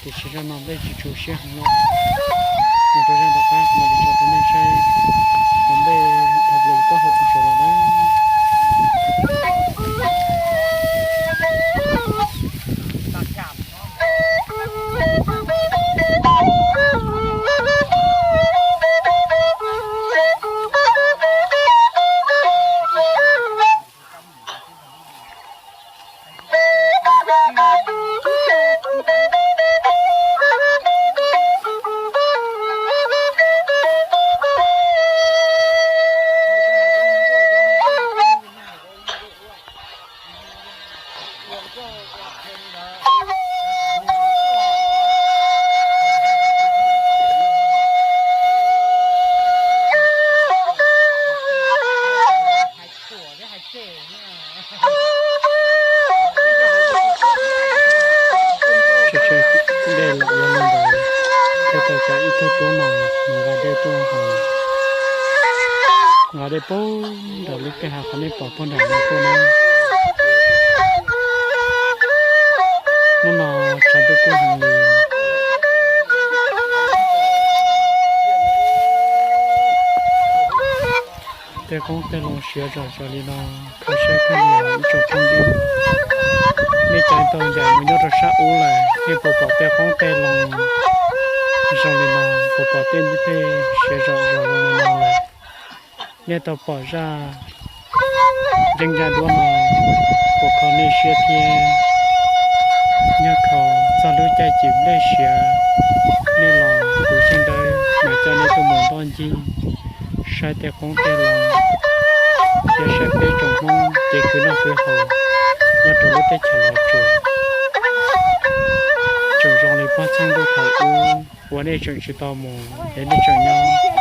Tiam sis zaj no nplej tsis tshua siab heev no, mus rau zaj tom qab mam li tso rau nej saib. Los nplej dhau plaws taub hau puag saud lawm na. Tsheb dej los yuav li ntawd, thiaj tau tau ib tug tub no mus nqa dej tuaj hos, nqa dej puag nram lub kwj ha qhov nej pom puag nram no tuaj na. Hnub no tshav ntuj kub heev li. Tej qoob tej loo siav zom zaws li no, kho siab kawg li os ib tsoom phooj ywg. Nej cov tau ncaim mus nyob rau sab ub lawm, nej puas pom tej qoob tej loo zoo li no, puas pom tej ntuj tej siav zom zaws zoo li no lawm? Nej tau pom zaj ntseeb zaj duab no puas kho nej siab thiab? Nyob kho txog lub caij tsis nplej siav, nej los kuv Xyooj Dawb mam coj nej tuaj mus ntoj ncig saib tej qoob tej loo thiab saib peb tsoom Hmoob kev khwv noj khwv haus nyob rau lub teb chaws Los Tsuas. Tseem zoo li pog txheej ntuj thaum ub uas nej tseem tsis tau mus es nej tseem nyob.